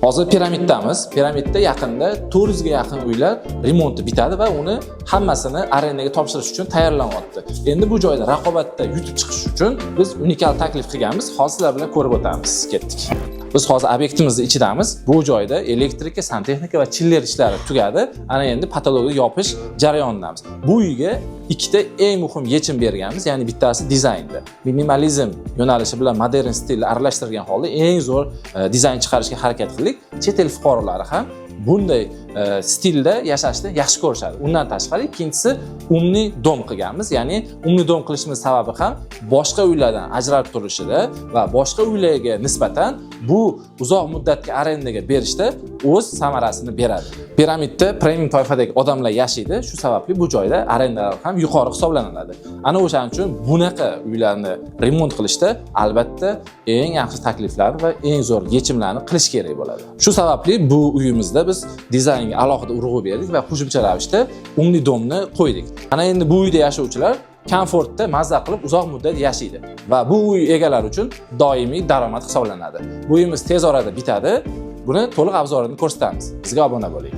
Hozir Piramiddamiz. Piramidda yaqinda 400 ga yaqin uylar remonti bitadi va uni hammasini arendaga topshirish uchun tayyorlanyapti. Endi bu joyda raqobatda yutib chiqish uchun biz unikal taklif qilganmiz. Hozir sizlar bilan ko'rib o'tamiz. Ketdik. Biz hozir obyektimizni ichidamiz. Bu joyda elektrika, santexnika va chiller ishlari tugadi. Ana endi patologni yopish jarayonidamiz. Bu uyga ikkita eng muhim yechim berganmiz, ya'ni bittasi dizaynda. Minimalizm yo'nalishi bilan modern stilni aralashtirgan holda eng zo'r dizayn chiqarishga harakat qildik. Chet el fuqarolari ham bunday stilda yashashni yaxshi ko'rishadi. Undan tashqari ikkinchisi умный дом qilganmiz. Ya'ni умный дом qilishimiz sababi ham boshqa uylardan ajralib turishida va boshqa uylarga nisbatan bu uzoq muddatga arendaga berishda o'z samarasini beradi. Piramidda premium toifadagi odamlar yashaydi. Shu sababli bu joyda arendalar ham yuqori hisoblanadi. Ana o'shaning uchun bunaqa uylarni remont qilishda albatta eng yaxshi takliflar va eng zo'r yechimlarni qilish kerak bo'ladi. Shu sababli bu uyimizda biz dizaynga alohida urg'u berdik va qo'shimcha ravishda умный дом ni qo'ydik. Ana endi bu uyda yashovchilar komfortda mazza qilib uzoq muddat yashaydi va bu uy egalari uchun doimiy daromad hisoblanadi. Bu uyimiz tez orada bitadi. Buni to'liq обзор ini ko'rsatamiz. Bizga obuna bo'ling.